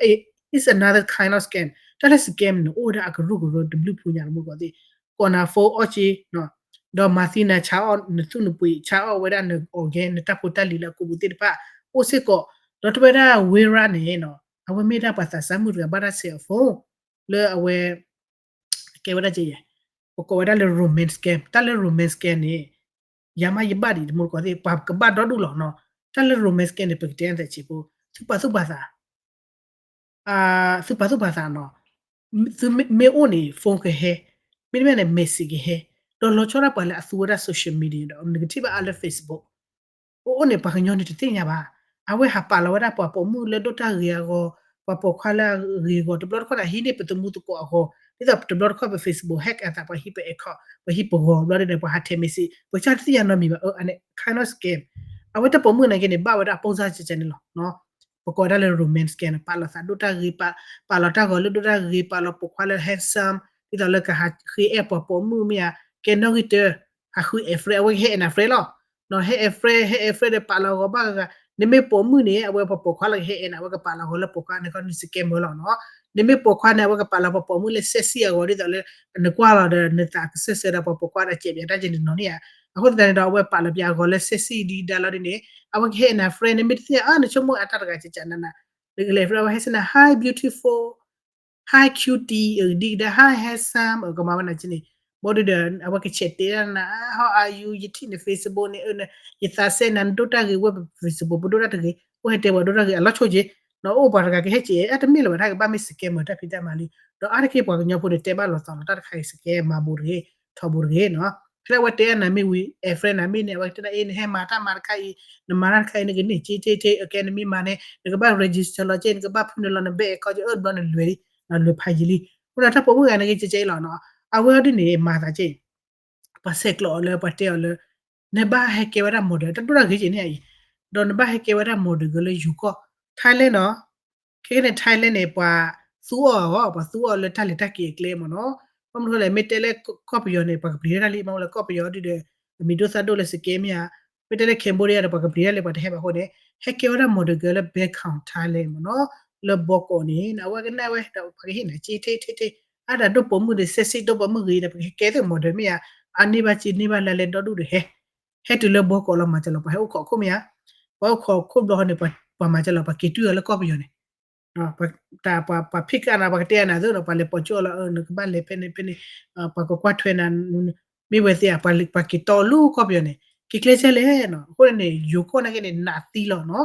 it's another kind of scam. တၢ်လၢ scam န့ၣ် အိၣ်ဝဲဒၣ်အကရူၢ်ကရၢတဘျုးဖုညါတမူတကိးသ့ၣ်, ကိးနၤ phone အီၣ်က့ ဒီးမၤသံနၤ ဆါအီၣ်နသူၣ်နပှ့ၤ ဆါအီၣ်ဝဲဒၣ်န organ နတၢ်ဖိတၢ်လံၤလၢအကိပူၤသ့ၣ်တဖၣ် အိၣ်စ့ၢ်ကီး, ဒီးတဲဝဲဒၣ် Vera န့ၣ်နီၤ အဝဲမ့ၢ်ဒၣ်ပှၤသးစၢ်မုၣ်တဂၤဘၣ်တၢ်ဆဲးအီၤ phone လၢအဝဲ ကဲဝဲဒၣ်ကဲယဲၢ်, ပကိးဝဲဒၣ်လၢ romance scam, တၢ်လၢ romance scam န့ၣ် ယၤမးယဘၣ်ဒံးတမူတကိးသ့ၣ် ပှၤကဘၣ်ဒီဒူၣ်လီၤနီၤ, တၢ်လၢ romance scam န့ၣ် ပကတဲအသးဆံးဖိ, သုပာ်သူၣ်ပာ်သး သုပာ်သူၣ်ပာ်သးနီၤ, သုမ့ၢ်အိၣ်န့ၣ် phone ကဟဲ, မ့တမ့ၢ်န့ၣ် message ကဟဲ, ဒီးလီၤဆီဒၣ်ပှၤလၢအသူဝဲဒၣ် social media ဒီး နကထံၣ်ဘၣ်အါလၢ Facebook အိၣ်အိၣ်န့ၣ် ပှၤကညီန့ၣ်တသ့ၣ်ညါဘၣ်, အဝဲဟးပာ်လီၤဝဲဒၣ်ပှၤပိာ်မုၣ်လၢဒိၣ်တၢ်ဂ့ၤအဂီၢ်, ပှၤပိာ်ခွါလၢအဂ့ၤအဂီၢ်, တဘျီတခီၣ်န့ၣ် ဟံးန့ၢ်ပသမူသကိးအဂီၢ်, ဒ်သိးတဘျီတခီၣ်ပ Facebook hack အသး ပှၤဟံးပ account ပှၤဟံးပဂီၤ ဘျီဒ်န့ၣ် ပှၤဟးထဲး message ပှၤဆၣ်တသ့ၣ်ညါနီတမံၤဘၣ်, အန့ၣ် kind of scam. အဝဲတၢ်ပိာ်မုၣ်နာ်က့န့ၣ် ဘၣ်ဝဲဒၣ်အပိၢ်စၢ်ကဲကဲန့ၣ်လီၤ. ပကိးဝဲဒၣ်လၢ romance scam န့ၣ် ပာ်လီၤသးဒိၣ်တၢ်ဂ့ၤ, ပာ်လီၤတၢ်ဂီၤလၢဒိၣ်တၢ်ဂ့ၤ, ပာ်လီၤပိာ်ခွါလၢ handsome ဒ်သိးလၢကဟးဃ့အဲၣ်ပှၤပိာ်မုၣ်မ့ၢ်ဧါ, ကဲနီၣ်ဂံၢ်တၢ, ဟးဃု add friend အဝဲကဟဲအဲၣ်နၤ friend လီၤ. ဟဲအဲၣ် friend ဟဲအဲၣ် friend ဒီးပာ်လီၤဂီၤဘၣ်ဂၤ, နမ့ၢ်ပိာ်မုၣ်န့ၣ် အဝဲပှၤပိာ်ခွါလၢကဟဲအဲၣ်နၤ အဝဲကပာ်လီၤဂီၤလၢပိာ်ခွါန့ၣ် ကီးနုၤ scammer လီၤနီၤ. နမ့ၢ်ပိာ်ခွါန့ၣ် အဝဲကပာ်လီၤပှၤပိာ်မုၣ်လၢ sexy အဂီၤ ဒ်သိးလၢ နကွၢ်လီၤဒီးနသးကစၢၢ်ဆၢဒီးပှၤပိာ်ခွါဒီးစဲးပၠးတၢ်ကဲန့ၣ်နီၤန့ၣ်ဧါ. အဃိသတးန့ၣ်ဒီး အဝဲပာ်လီၤပှၤအဂီၤလၢ sexy ဒ်ဒၣ်လီၤဒ်န့ၣ် အဝဲကဟဲအဲၣ်နၤ friend နမ့ၢ်တသ့ၣ်ညါအါ နဆိကမိၣ်အတၢ်တဂၤကကနန နကလဲၤ friend အဝဲဟဲစ့ၢ်နၤ hi beautiful, hi cutie ဒ်ကဒၣ် hi handsome ကမၤဝဲနၤကဲန့ၣ်, ဘီဒုဒီး အဝဲကဆဲးတဲဒၣ်နၤ how are you ယထံၣ်န Facebook န့ၣ် ယသးစဲနၤ နဒိၣ်တၢ်ဂ့ၤ ဝဲပ Facebook ပဒိၣ်တၢ်တဂ့ၤ အိၣ်ဟဲတဲပှၤဒိၣ်တၢ်ဂ့ၤ အလီၤဆိက့ နီၤ အိၣ်ပှၤတဂၤကဟဲကဲ အတမ့ၢ်လၢၤဘၣ် တၢ်ကဘၣ်မ့ၢ် scammer တၢ်ဖံးတၢ်မၤလံ, ဒီးအါတက့ၢ်ပှၤကညီဖိန့ၣ် တဲဘၣ်လီၤသးလီၤ တၢ်တခါအံၤ scam မၤဘူးတဂ့ၤ ထီဘိတဂ့ၤနီၤ. ဖဲလၢအဝဲတဲနၤမ့ၢ်ဝံၤ အဲၣ် friend နၤမ့ၢ်န့ၣ် အဝဲကတဲဒၣ်အ့ နဟဲမၤတၢ်မၤတခါအံၤ နမၤတၢ်တခါအံၤ နကန့ၢ်က့ထဲထဲ အကဲနမ့ၢ်မၤန့ၣ် နကဘၣ် register လီၤက့ နကဘၣ်ဖုနလီၤန bank account က့ အၢဘျီနလွဲၤလံ နလွဲၤဖးယံာ်လံ. အဃိဒီးတၢ်ပိာ်မုၣ်ဂၤန့ၣ်က့ ကဲကဲအံၤလီၤနီၤ. အဝဲအီၤဒ်န့ၣ် မၤသးက့ ပှၤဆဲးကျိးအီၤလၢ ပှၤတဲအီၤလၢ နဘၣ်ဟဲကဲဝဲဒၣ် model တၢ်ဒိၣ်တၢ်ဂ့ၤက့န့ၣ်အံၤ, ဒီးနဘၣ်ဟဲကဲဝဲဒၣ် model ဂ့ၤလၢယိၤကီၢ် Thailand နီၤ. ခဲကနံၣ် Thailand န့ၣ် ပှၤသူအီၤအဂီၢ် ပှၤသူအီၤလၢတၢ်လဲၤတၢ်က့ၤအကျဲမ့ၢ်နီၤ. ဘၣ်မနုၤလဲၣ် မ့ၢ်တဲလၢကီၢ်ပယီၤန့ၣ် ပှၤကပျံၤတၢ်လံ မ့ၢ်လၢကီၢ်ပယီၤဒုဒီး ပမံၤဒိၣ်သၣ်ဒိၣ်လၢ scam မ့ၢ်ဧါ, မ့ၢ်တဲလၢ Cambodia ဒီး ပှၤကပျံၤတၢ်လံ ပှၤတဟဲဘၣ်အဃိန့ၣ် ဟဲကဲဝဲဒၣ် model ဂ့ၤလၢ Bangkok Thailand မ့ၢ်နီၤ, လၢဘီကီးန့ၣ် အဝဲကနၣ်ဝဲဒီး ပှၤကဟ့ၣ်နၤ က့ ထဲထဲထဲ အါဒၣ်ဒိၣ်ပိာ်မုၣ်ဒီး sexy ဒိၣ်ပိာ်မုၣ်ဂ့ၤဒီး ပကဟဲကဲသ့ၣ် model မ့ၢ်ဧါ, အန့ၢ်ဘၣ်စ့န့ၢ်ဘၣ်လၢလဲဒီဒူၣ်ဒီးဟဲ, ဟဲတုၤလၢဘီကီးလီၤ မၤစၢၤလီၤ ပှၤဟဲအိၣ်ခိးခိၣ်မ့ၢ်ဧါ, ပှၤအိၣ်ခိးခိၣ်ဘျီဃီန့ၣ် ပှၤမၤစၢၤလီၤ ပှၤက့ၤတုၤအီၤလၢကီၢ်ပယီၤန့ၣ် ပှၤဖံးကနၤ ပှၤကတဲအနၤသ့ဒီး ပှၤလဲၤပိာ်ကၠိအီၤလီၤ နကဘၣ်လဲၤဖဲန့ၣ်ဖဲန့ၣ်, ပှၤကကွၢ်ထွဲနၤ, မ့ၢ်ဝဲသ့ၣ်ဧါ ပှၤက့ၤတီလၢကီၢ်ပယီၤန့ၣ် က့ၤကျဲဆဲလဲၣ်နီၤ အဃိန့ၣ် ယိၤကီၢ်နာ်က့န့ၣ် နးသံလီၤနီၤ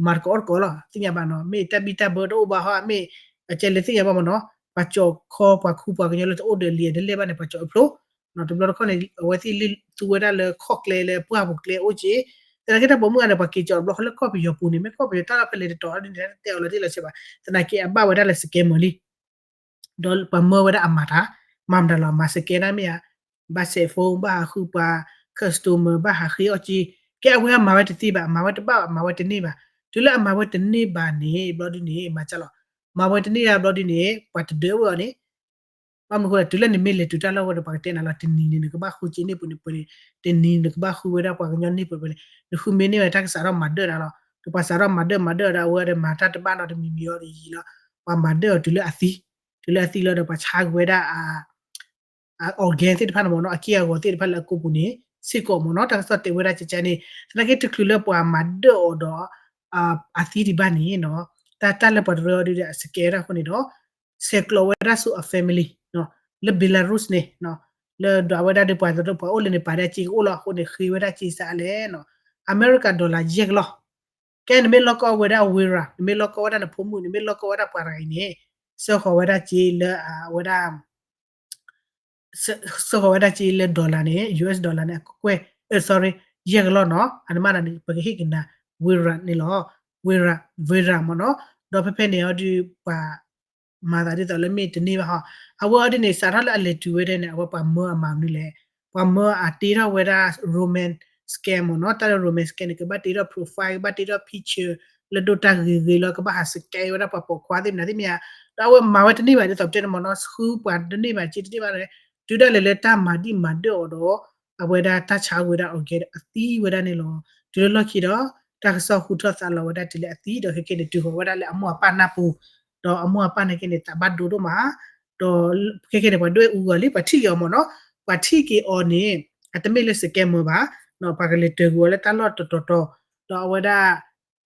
မၤတကိးအီၣ်တကိးလီၤ သ့ၣ်ညါဘၣ်နီၤ မ့ၢ်တၢ်ဘံၣ်တၢ်ဘၢတအိၣ်ဘၣ်ဟီ မ့ၢ်အကဲလဲၤသ့ၣ်ညါဘၣ်မ့ၢ်နီၤ ပှၤကၠီၤခီပှၤခူပှၤကညီလၢတအိၣ်ဒီးလံာ်အတလဲၢ်ဘၣ်န့ၣ် ပှၤကၠီၤအဖျိ တဘျီတခီၣ်န့ၣ် အဝဲသ့ၣ်လၢသူဝဲဒၣ်လၢခီၣ်ကျဲလၢပှၢ်ပူၤကျဲအိၣ်က့, သနာ်က့တၢ်ပိာ်မုၣ်ဂၤန့ၣ် ပှၤက့ၤကၠီၤတဘျီဃီလၢကီၢ်ပယီၤပူၤန့ၣ် မ့ၢ်ကီၢ်ပယီၤတၢ်လီၢ်ဖဲလဲၣ်တတီၤဒ်န့ၣ် တတဲအီၤလီၤတံၢ်လီၤဆဲးဘၣ်, သနာ်က့အဘၣ်ဝဲဒၣ်လၢ scammer လံ ဒီးပှၤမၢဝဲဒၣ်အမၤတၢ်, မၤမတၤလီၤ မၤ scam ဒၣ်မ့ၢ်ဧါ, ဘၣ်စဲး phone ဘၣ်ဟးဃုပှၤ customer ဘၣ်ဟးဃ့အီၣ်က့, ကဲအဝဲမၤဝဲတသ့ဘၣ် မၤဝဲတဘၣ်ဘၣ် မၤဝဲတန့ၢ်ဘၣ်, တုၤလၢအမၤဝဲတန့ၢ်ဘၣ်န့ၣ် ဘျီဒ်န့ၣ် မၤစၢၤလီၤ, မၤဝဲတန့ၢ်ဘၣ်ဘျီဒ်န့ၣ် ပှၤတဒၢဝဲအီၤန့ၣ် ဘၣ်မနုၤအဃိလဲၣ် တုၤလၢနမ့ၢ်လဲၤတုၤတၢ်လီၢ်ဝဲဒီး ပှၤကတဲနၤလီၤ တနံၤန့ၣ် နကဘၣ်ဃုစ့န့ၢ်ပှဲၤန့ၣ်ပှဲၤန့ၣ်, တနံၤန့ၣ် နကဘၣ်ဃုဝဲဒၣ်ပှၤကညီန့ၢ်ပှဲၤပှဲၤန့ၣ်, နဃုမ့ၢ်န့ၢ်ဝဲတၢ်ကစးထီၣ်မၤဒၢၣ်နၤလီၤ, ဒီးပှၤစးထီၣ်မၤဒၢၣ်မၤဒၢၣ်ဒီး အဝဲဒီးမၤတၢ်တဘၣ်နီတမံၤမံၤအီၤဒီးယံာ်လီၤ, ပှၤမၤဒၢၣ်အီၤတုၤလၢအသံ, တုၤလၢအသံလီၤဒီးပှၤဆါက့ၤဝဲဒၣ် အ organ သ့ၣ်တဖၣ်န့ၣ်မ့ၢ်နီၤ အက့ၢ်အဂီၤသ့ၣ်တဖၣ်လၢအကိာ်ပူၤန့ၣ် စ့ၢ်ကီးမ့ၢ်နီၤ တၢ်ကစီၣ်တဲဝဲဒၣ်ကကန့ၣ်, သနာ်က့တချုးလၢပှၤမၤဒၢၣ်အီၤဒီး အသံဒံးဘၣ်န့ၣ်နီၤ, တၢ်တၢ်လၢပှၤတရၢအီၤဒုးဒီးအ scam ဒၣ်အဃိန့ၣ်ဒီး ဆဲးကျိးဝဲဒၣ်ဆူအ family လၢ Belarus န့ၣ် လၢဒွးဝဲဒၣ်ဒီးပှၤတရၢပှၤအိၣ်လၢန့ၣ် ပာ်ဒၣ်စ့ကအိၣ်လီၤအဃိန့ၣ် ဃ့ဝဲဒၣ်စ့စးလဲၣ်နီၤ, အမဲရကၤ dollar ယဲၢ်ကလီၢ် ကဲနမ့ၢ်လီၢ်ကီၢ်ဝဲဒၣ် Vera နမ့ၢ်လီၢ်ကီၢ်ဝဲဒၣ်နဖိမုၣ် နမ့ၢ်လီၢ်ကီၢ်ဝဲဒၣ်ပှၤတဂၤအံၤန့ၣ် စၢဃီၤဝဲဒၣ်စ့လၢအဝဲဒၣ် စၢဃီၤဝဲဒၣ်စ့လၢ dollar န့ၣ် US dollar န့ၣ် အကကွဲၢ် sorry ယဲၢ်ကလီၢ်နီၤ အန့ၣ်မးန့ၣ် ပကဟ့ၣ်က့ၤနၤ Vera န့ၣ်လီၤ Vera Vera မ့ၢ်နီၤ ဒီးဖဲဖဲန့ၣ်အီၤဒုးပှၤ မၤသးဒ်သိးလၢမ့ၢ်တန့ၢ်ဘၣ်ဟီ အဝဲအီၤဒ်န့ၣ် စးထီၣ်လၢအလဲၤတုၤဝဲဒၣ်န့ၣ် အဝဲပှၤမၢအမၤမနုၤလဲၣ် ပှၤမၢအတ့ထီၣ်ဝဲဒၣ် romance scam မ့ၢ်နီၤ တၢ်လၢ romance scam န့ၣ် ကဘၣ်တ့ထီၣ် profile ကဘၣ်တ့ထီၣ် picture လၢဒိၣ်တၢ်ဂ့ၤဂ့ၤလီၤ ကဘၣ်ဟး scam ဝဲဒၣ်ပှၤပိာ်ခွါသ့ၣ်မနုၤသ့ၣ်မ့ၢ်ဧါ ဒီးအဝဲမၤဝဲတန့ၢ်ဘၣ်ဒ်သိးပတဲန့ၣ်မ့ၢ်နီၤ ဃုပှၤတန့ၢ်ဘၣ် စ့တန့ၢ်ဘၣ်န့ၣ် တုၤဒၣ်လဲာ်လၢတၢ်မၤဒံၣ်မၤဒၢၣ်အီၤဒီး အဝဲဒၣ်တၢ်ဆါဝဲဒၣ် organ အသံဝဲဒၣ်န့ၣ်လီၤ. တုၤလၢလီၢ်ခံဒီး တၢ်ကစီၣ်ဟူထီၣ်သါလီၤဝဲဒၣ်တုၤလၢအသံဒီးခဲကဲန့ၣ် တုၤဃီၤဝဲဒၣ်လၢအမိၢ်အပၢ်နၢ်ပူၤ ဒီးအမိၢ်အပၢ်န့ၣ်ကဲန့ၣ် သးဘၣ်ဒိဒိၣ်မး ဒီးခဲကဲန့ၣ် ပှၤဒွဲၣ်အူဂီၤလံ ပှၤထံၣ်က့ၤအီၤမ့ၢ်နီၤ ပှၤထံၣ်က့ၤအီၤန့ၣ် အတမ့ၢ်လၢ scammer ဘၣ် ပှၤကလဲၤတၢၤကွံာ်အီၤလၢတၢ်လီၢ်တတီၤတီၤ ဒီးအဝဲဒၣ်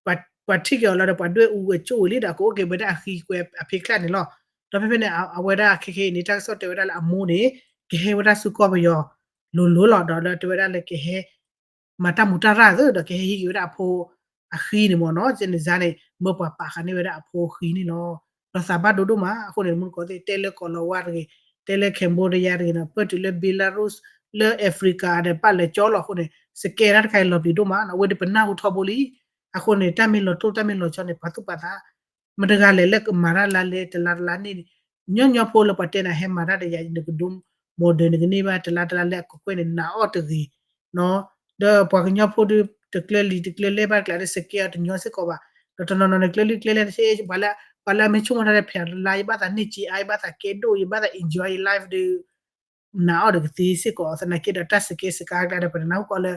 ပှၤထံၣ်က့ၤအီၤလီၤဒီး ပှၤဒွဲၣ်အူအကၠိဝံၤလံဒီး ကအိၣ်က့ၤဝဲဒၣ်အဃံကွဲအဖံးချၣ်န့ၣ်လီၤ. ဒီးဖဲဖဲန့ၣ် အဝဲဒၣ်ခဲခဲအံၤန့ၣ် တၢ်ကစီၣ်တဲဝဲဒၣ်လၢအမိၢ်န့ၣ် ကဟဲဝဲဒၣ်ဆူကီၢ်ပယီၤလိၤလိၤလီၤ ဒီးလၢတဲဝဲဒၣ်လၢကဟဲ မၤတၢ်မူးတၢ်ရၢ်သ့ ဒီးကဟဲဟံးက့ၤဝဲဒၣ်အဖိအဃံန့ၣ်မ့ၢ်နီၤ ကန့ၣ်စါန့ၣ် မၢပှၤပာ်ဃာ်န့ၢ်ဝဲဒၣ်အဖိအဃံန့ၣ်လီၤ. ဒီးသးဘၣ်ဒိဒိၣ်မး အဃိန့ၣ် မူတကိးသ့ၣ် တဲလၢကီၢ်လီၤဝါတဂ့ၤ တဲလၢ Cambodia တဂ့ၤနီၤ ပၢၢ်တုၤလၢ Belarus လၢ Africa ဒီးပာ်လၢကၠီလီၤအဃိန့ၣ် စကဲတၢ်တခါအံၤလီၤပျံၤဒိၣ်မးနီၤ အဝဲဒၣ်ပနၢ်ဟူထီဘိလံ. အဃိန့ၣ် တၢ်မ့ၢ်လီၤတိၢ်တၢ်မ့ၢ်လီၤဆီန့ၣ် ပှၤသူၣ်ပှၤသး မတဂၤလဲၣ်လၢကမၤတၢ်လၢလဲတလါတလါန့ၣ် ညီညီဖိလၢပှၤတဲနၤဟဲမၤတၢ်ဒီးယၤ နကဒိ model နကန့ၢ်ဘၣ်တလါတလါလၢအကကွဲၢ်န့ၣ် နာ်အီၤတဂ့ၤနီၤ ဒီးပှၤကညီဖိဒုး တကျၢၤလံၤတကျၢၤလဲၢ်ဘၣ်တကျါဒီး စကဲအီၤတညီစ့ၢ်ကီးဘၣ် ဒီးတနီၤနီၤန့ၣ် ကျၢၤလံၤကျၢၤလဲၢ်တသ့ ပှၤလၢ ပှၤလၢအမ့ၢ်ဆိကမိၣ်တၢ်ဒီး ဖဲးတလါ ယဘၣ်သးန့ၢ်စ့အါ ယဘၣ်သးကဲဒိၣ် ယဘၣ်သး enjoy life ဒီး နာ်အီၤဒီးကသ့စ့ၢ်ကီး သနာ်က့ဒီးတၢ်စကဲစကါအကျါဒီး ပတနၢ်ဟူကီးလၢ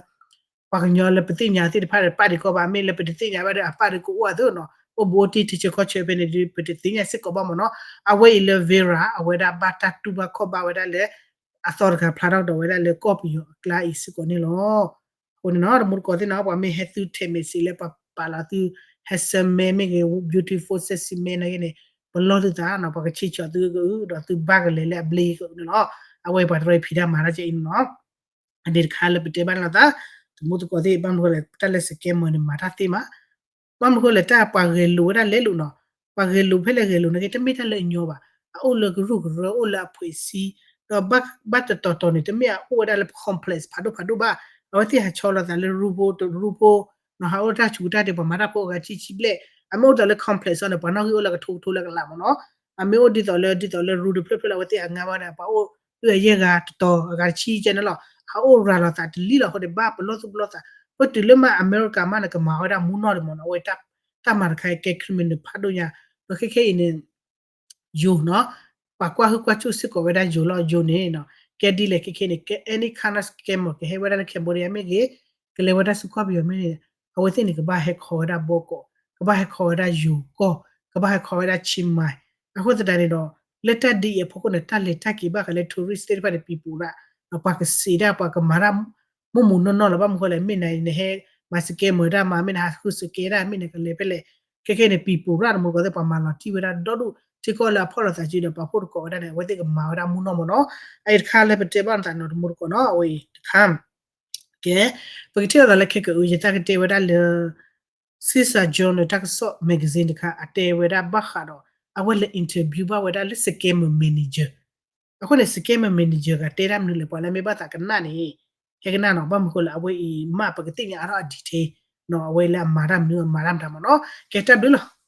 ပှၤကညီလၢပသ့ၣ်ညါသ့ၣ်တဖၣ်ဒီး ပာ်ဒံးကီးဘၣ် မ့ၢ်လၢပတသ့ၣ်ညါဘၣ်ဒီး အပာ်ဒံးကအိၣ်အသိးနီၤ အိၣ်ဘူးအိၣ်တံၢ်ထံဆၢကီၢ်ဆၢဖဲန့ၣ်ဒီး ပတသ့ၣ်ညါစ့ၢ်ကီးဘၣ်မ့ၢ်နီၤ အဝဲအံၤလၢ Vera အဝဲဒၣ်ဘၣ်တၢ်တူၢ်ဘၣ်ခီၣ်ဘၣ်ဝဲဒၣ်လၢ အသီတဂၤဖျါထီၣ်ကဒီးဝဲဒၣ်လၢကီၢ်ပယီၤအကျါအံၤစ့ၢ်ကီးန့ၣ်လီၤ. အဃိန့ၣ်နီၤ တမူတကိးသ့ၣ်နီၤ ပှၤမ့ၢ်ဟဲသု text message လၢပှၤပာ်လီၤသု handsome man မ့ၢ်ဂ့ၤ beautiful sexy man နာ်က့န့ၣ် ပလီၢ်သုသးနီၤ ပှၤကဆံၣ်ဆီၣ်သုကအု ဒီးသုဘၣ်ကလဲၤလၢအဘျ့ကအုန့ၣ်လီၤ. အဝဲပှၤတရၢဖံးတၢ်မၤတၢ်ကဲအံၤန့ၣ်လီၤ. အန့ၣ်တခါလၢပတဲဘၣ်န့ၣ်လီၤသး တမူတကိးသ့ၣ် ဘၣ်မနုၤဃိလဲၣ် တၢ်လၢ scammer န့ၣ် မၤတၢ်သ့မး ဘၣ်မနုၤဃိလဲၣ် တၢ်ပှၤဂဲၤလိာ်ဝဲဒၣ်လဲလိာ်နီၤ ပှၤဂဲၤလိာ်ဖဲလဲၣ်ဂဲၤလိာ်နာ်က့ တမ့ၢ်တၢ်လၢအညီဘၣ် အအိၣ်လၢကရူၢ်ကရၢ အိၣ်လၢအဖှဲးစံ ဒီးဘၣ်တတီၤတီၤန့ၣ် တမ့ၢ်အအိၣ်ဝဲဒၣ်လၢ complex ဖးဒိၣ်ဖးဒိၣ်ဘၣ် အဝဲသ့ၣ်ဟးဆီလီၤသးလၢရူဖိတရူဖိ ဟးအိၣ်တၢ်ဆူးတၢ်ဒ့ ပှၤမၤတၢ်ဖိအဂၤဆံဆံဘျဲၣ် အမ့ၢ်အိၣ်ဒ်သိးလၢ complex အီၤန့ၣ် ပှၤနီၣ်ဂံၢ်အိၣ်လၢကထိကထိလၢကလးမ့ၢ်နီၤ အမ့ၢ်အိၣ်ဒ်သိးလၢ ဒ်သိးလၢရူတဖျၢၣ်ဖျၢၣ်လၢအဝဲသ့ၣ်ဟးငါဘၣ်န့ၣ် ပှၤအိၣ်အယဲၢ်ဂၤတတီၤ အဂၤတဆံကဲန့ၣ်လီၤ ဟးအိၣ်ရၤလီၤသးတလံလီၤအဃိန့ၣ် ဘၣ်ပလီၢ်သူၣ်ပလီၢ်သး ပတုၤလၢမ့ၢ်အမဲရကၤမးန့ၣ် ကမၤဝဲဒၣ်မူနီၢ်ဒံးမ့ၢ်နီၤ အဝဲတၢ်မၤတခါအံၤကဲ criminal ဖးဒိၣ်ညါ ဒီးခဲခဲအံၤန့ၣ် ယိၤနီၤ ပှၤကွၢ်ဟုၣ်ကွၢ်ဆူၣ်စ့ၢ်ကီးဝဲဒၣ်ယိၤလီၤ ယိၤန့ၣ်နီၤ ကဲဒ်လဲၣ်ခဲခဲန့ၣ် ကဲ any kind of scammer ကဟဲဝဲဒၣ်လၢ Cambodia မ့ၢ်ဂ့ၤ ကလဲၤဝဲဒၣ်ဆူကီၢ်ပယီၤမ့ၢ်ဂ့ၤ အဝဲသ့ၣ်န့ၣ် ကဘၣ်ဟဲခီဝဲဒၣ်ဘီကီး ကဘၣ်ဟဲခီဝဲဒၣ်ယိၤကီၢ် ကဘၣ်ဟဲခီဝဲဒၣ် Chiang Mai အဃိသတးန့ၣ်ဒီး လၢတၢ်ဒ်အံၤအဖီခိၣ်န့ၣ် တၢ်လဲၤတၢ်က့ၤဘၣ်ဃးလၢ tourist သ့ၣ်တဖၣ်န့ၣ် ပံၤပူၤဒၣ် ပှၤကစံးဒၣ် ပှၤကမၤတၢ် မိၢ်မိၢ်နီၢ်နီၢ်လီၤ. ဘၣ်မနုၤဃိလဲၣ် မ့ၢ်နၤနဟဲမၤ scammer တၢ်မၤ မ့ၢ်နဟးဃု scam တၢ် မ့ၢ်နကလဲၤဖဲလဲၣ် ခဲခဲန့ၣ် ပံၤပူၤရၣ်တမူတကိးသ့ၣ် ပှၤမၤလီၤတံၢ်ဝဲဒၣ်ဒီဒူၣ် ထံကီၢ်လၢအဖီၣ်လိာ်သးစုဒီး ပှၤဖှီၣ်တကိးဝဲဒၣ်န့ၣ် အဝဲသ့ၣ်ကမၤဝဲဒၣ်မူနီၢ်မၢ်နီၤ. အအံၤတခါလၢပတဲဘၣ်နသးနီၤတမူတကိးနီၤ အဝဲအံၤတခါ ကဲ ပကထံၣ်လိာ်သးလၢခဲကအု ယတၢ်ကတဲဝဲဒၣ်လၢ Sisal John လၢတၢ်ကစီၣ် magazine တခါ အတဲဝဲဒၣ်ဘၣ်ဃးဒီး အဝဲလဲၤ interview ဘၣ်ဝဲဒၣ်လၢ scammer manager အဃိန့ၣ် scammer manager ဂၤတဲတၢ်မနုၤလဲၣ် ပှၤလၢမ့ၢ်ဘၣ်သးကနၣ်န့ၣ် ဟဲကနၣ်နီၤ ဘၣ်မနုၤဃိလၢအဝဲအံၤမ့ၢ်ပကသ့ၣ်ညါအါထီၣ်အ detail နီၤ အဝဲလၢအမၤတၢ်မနုၤ အမၤတၢ်မတၤမၢ်နီၤ ကဲတၢ်ဘျုးလီၤ.